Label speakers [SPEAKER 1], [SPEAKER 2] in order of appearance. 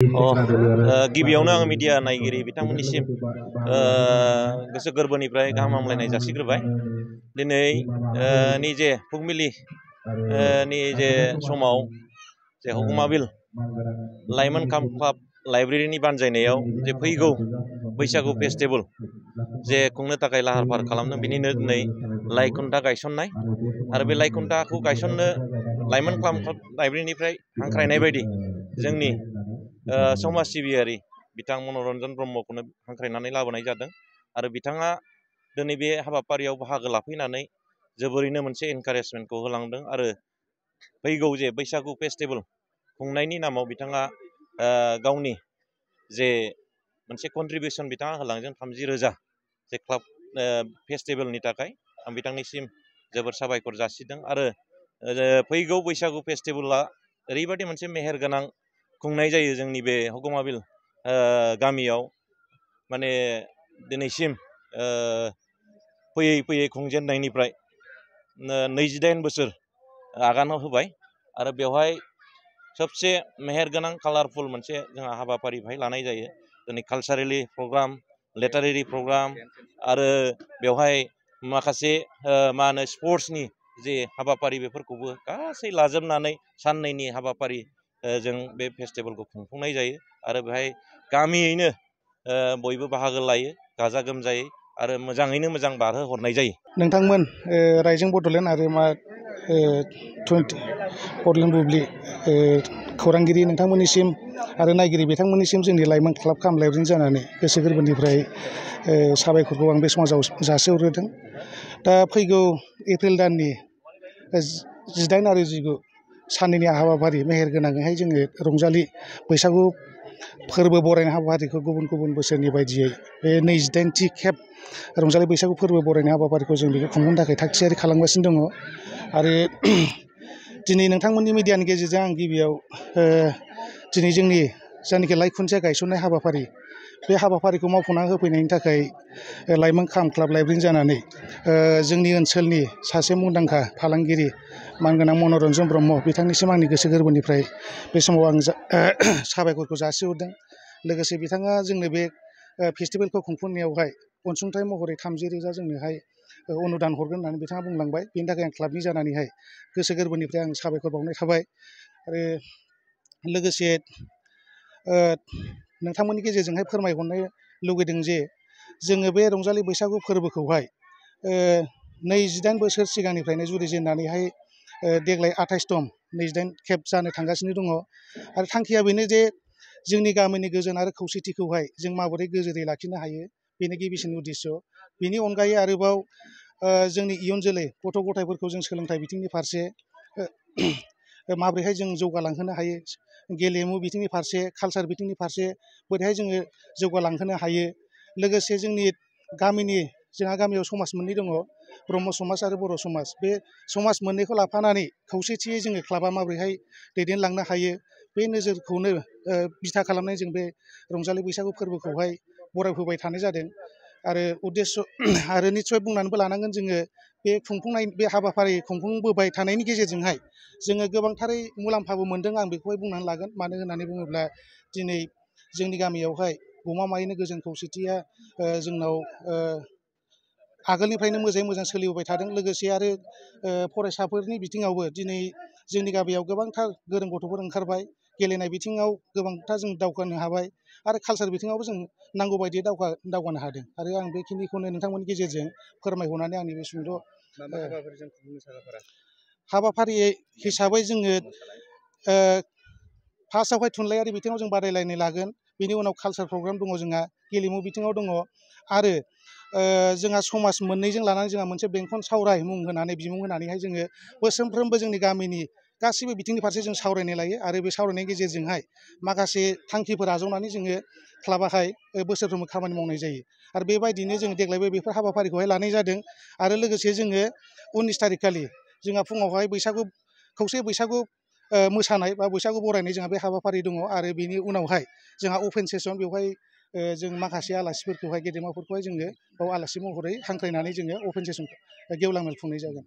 [SPEAKER 1] गिबियावनो आं मिडिया नायगिरि बिथांमोननिसिम गोसो गोरबोनिफ्राय गाहाम हामलायनाय जासिग्रोबाय। दिनै निजे फुंबिलि जे समाव जे हगमाबिल लाइमोन क्लाब लाइब्रेरिनि बानजायनायाव जे फैगौ बैसागु फेस्टिभेल जे खुंनो थाखाय लाहार फाहार खालामदों, बिनिनो दिनै लाइखुन्था गायसननाय आरो बे लाइखुन्थाखौ गायसननो लाइमोन क्लाब लाइब्रेरिनिफ्राय हांख्रायनाय बायदि जोंनि समाज सिबियारि बिथां मनरन्जन ब्रह्मखौनो हांख्रायनानै लाबोनाय जादों आरो बिथाङा दिनै बे हाबाफारियाव बाहागो लाफैनानै जोबोरैनो मोनसे एनकारेजमेन्टखौ होलांदों आरो फैगौ जे बैसागु फेस्टिभेल खुंनायनि नामाव बिथाङा गावनि जे मोनसे कन्ट्रिबिउसन बिथाङा होलांदों 30,000 जे क्लाब फेस्टिभेलनि थाखाय। आं बिथांनिसिम जोबोर साबायखर जासिदों आरो फैगौ बैसागु फेस्टिभेला ओरैबायदि मोनसे मेहेरगोनां खुंनाय जायो जोंनि बे हगमाबिल गामियाव, माने दिनैसिम फैयै फैयै खुंजेननायनिफ्राय 28 बोसोर आगान होबाय आरो बेवहाय सबसे मेहेरगोनां कालारफुल मोनसे जोंहा हाबाफारि बेवहाय लानाय जायो। दिनै कालसारेलि प्रग्राम, लिटारेरि प्रग्राम आरो बेवहाय माखासे स्पर्ट्सनि जे हाबाफारि बेफोरखौबो गासै लाजोबनानै साननैनि हाबाफारि जों बे फेस्टिभेलखौ खुंफुंनाय जायो आरो बेहाय गामियैनो बयबो बाहागो लायो गाजा गोमजायै आरो मोजाङैनो मोजां बारहोहरनाय जायो।
[SPEAKER 2] नोंथांमोन रायजों बड'लेण्ड आरो बड'लेण्ड बुब्लि खौरांगिरि नोंथांमोननिसिम आरो नायगिरि बिथांमोननिसिम जोंनि लाइमोन क्लाब काम लाइब्रेरिनि जानानै गोसो गोरबोनिफ्राय साबायखरखौ आं बे समाजाव जासिहरग्रोदों। दा फैगौ एप्रिल दाननि 18 आरो 19 साननैनि हाबाफारि मेहेरगोनाङैहाय जोङो रंजालि बैसागु फोरबो बरायनाय हाबाफारिखौ गुबुन गुबुन बोसोरनि बायदियै बे 28थि खेब रंजालि बैसागु फोरबो बरायनाय हाबाफारिखौ जों बेखौ खुंनो थाखाय थागथियारि खालामगासिनो दङ आरो दिनै नोंथांमोननि मिडियानि गेजेरजों आं गिबियाव दिनै जोंनि जायनाखि लाइखुन्थिया गायसननाय हाबाफारि, बे हाबाफारिखौ मावफुंना होफैनायनि थाखाय लाइमोन काम क्लाब लाइब्रेरिनि जानानै जोंनि ओनसोलनि सासे मुंदांखा फालांगिरि मानगोनां मनरन्जन ब्रह्म बिथांनिसिम आंनि गोसो गोरबोनिफ्राय बे समाव आं साबायखरखौ जासिहरदों। लोगोसे बिथाङा जोंनो बे फेस्टिभेलखौ खुंफुंनायावहाय अनसुंथाइ महरै 30,000 जोंनोहाय अनुदान हरगोन होननानै बिथाङा बुंलांबाय। बेनि थाखाय आं क्लाबनि जानानैहाय गोसो गोरबोनिफ्राय आं साबायखर बावनाय थाबाय आरो लोगोसे नोंथांमोननि गेजेरजोंहाय फोरमायहरनो लुगैदों जे जोङो बे रंजालि बैसागु फोरबोखौहाय 28 बोसोर सिगांनिफ्रायनो जुरिजेननानैहाय देग्लाय 28 खेब जानो थांगासिनो दङ आरो थांखिया बेनो जे जोंनि गामिनि गोजोन आरो खौसेथिखौहाय जों माबोरै गोजोरै लाखिनो हायो, बेनो गिबिसिन उद्देश्य। बेनि अनगायै आरोबाव जोंनि इयुन जोलै गथ' गथायफोरखौ जों सोलोंथाइ बिथिंनि फारसे माबोरैहाय जों जौगालांहोनो हायो, गेलेमु बिथिंनि फारसे, कालसार बिथिंनि फारसे बोरैहाय जोङो जौगालांहोनो हायो। लोगोसे जोंनि जोंहा गामियाव समाज मोननै दङ, ब्रह्म समाज आरो बर' समाज। बे समाज मोननैखौ लाफानानै खौसेथियै जोङो क्लाबा माबोरैहाय दैदेनलांनो हायो, बे नोजोरखौनो बिथा खालामनाय जों बे रंजालि बैसागु फोरबोखौहाय बरायबोबाय थानाय जादों आरो उद्देश्य आरो निस्सय बुंनानैबो लानांगोन जोङो बे हाबाफारि खुंफुंबोबाय थानायनि गेजेरजोंहाय जोङो गोबांथारै मुलाम्फाबो मोनदों। आं बेखौहाय बुंनानै लागोन। मानो होननानै बुङोब्ला दिनै जोंनि गामियावहाय गमामायैनो गोजोन खौसेथिया जोंनाव आगोलनिफ्रायनो मोजाङै मोजां सोलिबोबाय थादों। लोगोसे आरो फरायसाफोरनि बिथिङावबो दिनै जोंनि गामियाव गोबांथार गोरों गथ'फोर ओंखारबाय, गेलेनाय बिथिङाव गोबांथार जों दावगानो हाबाय आरो कालसार बिथिङावबो जों नांगौ बायदियै दावगानो हादों आरो आं बेखिनिखौनो नोंथांमोननि गेजेरजों फोरमायहरनानै आंनि बे सुंद' हाबाफारि हिसाबै जोङो फार्स्टआवहाय थुनलाइयारि बिथिङाव जों बादायलायनाय लागोन। बेनि उनाव कालसार प्रग्राम दङ, जोंहा गेलेमु बिथिङाव दङ आरो जोंहा समाज मोननैजों लानानै जोंहा मोनसे बेंखन सावराय बिमुं होनानैहाय जोङो बोसोरफ्रोमबो जोंनि गामिनि गासैबो बिथिंनि फारसे जों सावरायनाय लायो आरो बे सावरायनायनि गेजेरजोंहाय माखासे थांखिफोर आजावनानै जोङो क्लाबाहाय बोसोरफ्रोमबो खामानि मावनाय जायो आरो बेबायदिनो जों देग्लायबो बेफोर हाबाफारिखौहाय लानाय जादों। आरो लोगोसे जोङो 19 तारिख खालि जोंहा फुङावहाय खौसे बैसागु मोसानाय बा बैसागु बरायनाय जोंहा बे हाबाफारि दङ आरो बेनि उनावहाय जोंहा अपेन सेसन, बेवहाय जों माखासे आलासिफोरखौहाय गेदेमाफोरखौहाय जोङो बाव आलासि महरै हांख्रायनानै जोङो अपेन सेसन गेवलां मेल खुंनाय जागोन।